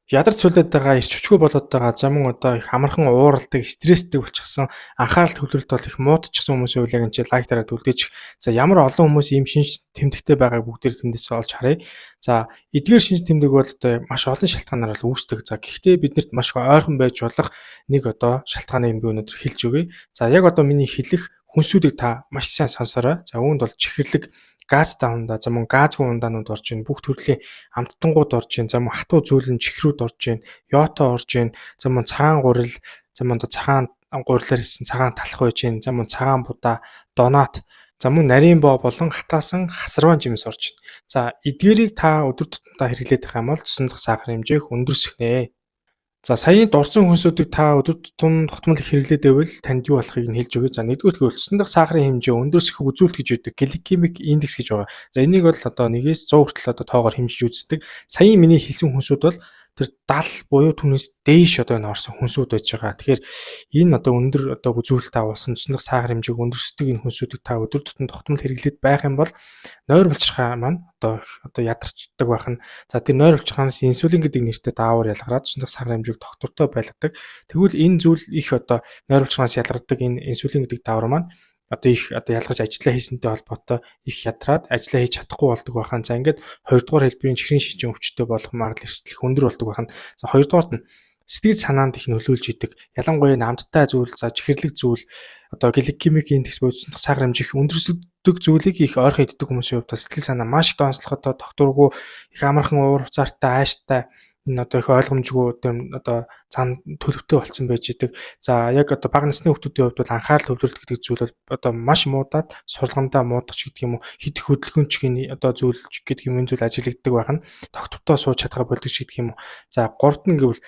Ядарч сүлээд байгаа, эрч хүчгүй болоод байгаа, за мөн одоо их амархан ууралдаг, стресстэй болчихсон, анхаарал төвлөрөлт бол их муудчихсан хүмүүсийн хувьд энэ чинь лайк дараад үлдээчих. За, ямар олон хүмүүс ийм шинж тэмдэгтэй байгааг бүгдээр тэндээс олж харъя. За, эдгээр шинж тэмдэг бол одоо маш олон шалтгаанаар л үүсдэг. За, гэхдээ биднэрт маш ойрхон байж болох нэг одоо шалтгааныг би өнөөдөр хэлж өгье. За, яг одоо миний хэлэх хүнсүүдийг та маш сайн сонсоорой. За, үүнд бол чихэрлэг, газтай хундаа, за мөн газгүй хундаанууд орж ийн, бүх төрлийн амттангууд орж ийн, за мөн хатуу зөөлөн чихрүүд орж ийн, йото орж ийн, за мөн цагаан гурил, за мөн одоо цагаан гурилаар хийсэн цагаан талх байж ийн, за мөн цагаан будаа, донат, за мөн нарийн боо болон хатаасан хасарван жимс орж ийн. За, эдгээрийг та өдөр тутамдаа хэрэглээд байх юм бол цусан дахь сахарын хэмжээх өндөрсгөнэ. За, саяын дурдсан хүнсүүдийг та өдөр тутам тогтмол их хэрэглээд байвал танд юу болохыг нь хэлж өгье. За, нэгдүгээр гэвэл цусан дахь сахарын хэмжээ өндөрсөх үзүүлэлт гэж байдаг. Glycemic index гэж байгаа. За, энийг бол одоо 1-ээс 100 хүртэл одоо тоогоор хэмжиж үздэг. Саяын миний хэлсэн хүнсүүд бол тэр 70 буюу түүнээс дээш одоо энэ орсон хүнсүүд байж байгаа. Тэгэхээр энэ одоо өндөр одоо үзүүлэлт агуулсан, цусан дахь сахар хэмжээг өндөрсдөг энэ хүнсүүдийг та өдөр тутам тогтмол хэрэглээд байх юм бол нойр булчирхай маань одоо ядарчдаг байх нь. За, тэр нойр булчирхаанаас инсулин гэдэг нэртэй даавар ялгараад цусан дахь сахарын хэмжээг тогтвортой байлгадаг. Тэгвэл энэ зүйл их одоо нойр булчирхаанаас ялгардаг энэ инсулин гэдэг даавар маань одоо их одоо ялгарч ажиллаа хийсэнтэй холбоотой их ядраад ажиллаа хийж чадахгүй болдог байхan. За, ингээд хоёрдугаар хэлбэрийн чихрийн шижин өвчтөй болох магадлал эрсдэл өндөр болдог байхan. За, хоёрдугаарт нь сэтгэл санаанд их нөлөөлж идэг. Ялангуяа амттай зүйл, за чихэрлэг зүйл, одоо glycemic index буюу цусан дахь сахар хэмжээ их өндөрсдөг зүйлийг их ойрхон иддэг хүмүүсийн хувьд сэтгэл санаа маш их донцлоход, тогтворгүй, их амархан уур уцаартай, ааштай, энэ одоо их ойлгомжгүй одоо зан төлөвтэй болсон байж идэг. За, яг одоо бага насны хүүхдүүдийн хувьд бол анхаарал төвлөрөлт гэдэг зүйл бол одоо маш муудаад сурлагандаа муудах ч гэдэг юм уу, хит их хөдөлгөөн ч гин одоо зүйл гэдэг юм, энэ зүйл ажиглагддаг байх нь, тогтвортой сууж чадхаа болдог ч гэдэг юм уу. За, гуравт нь гэвэл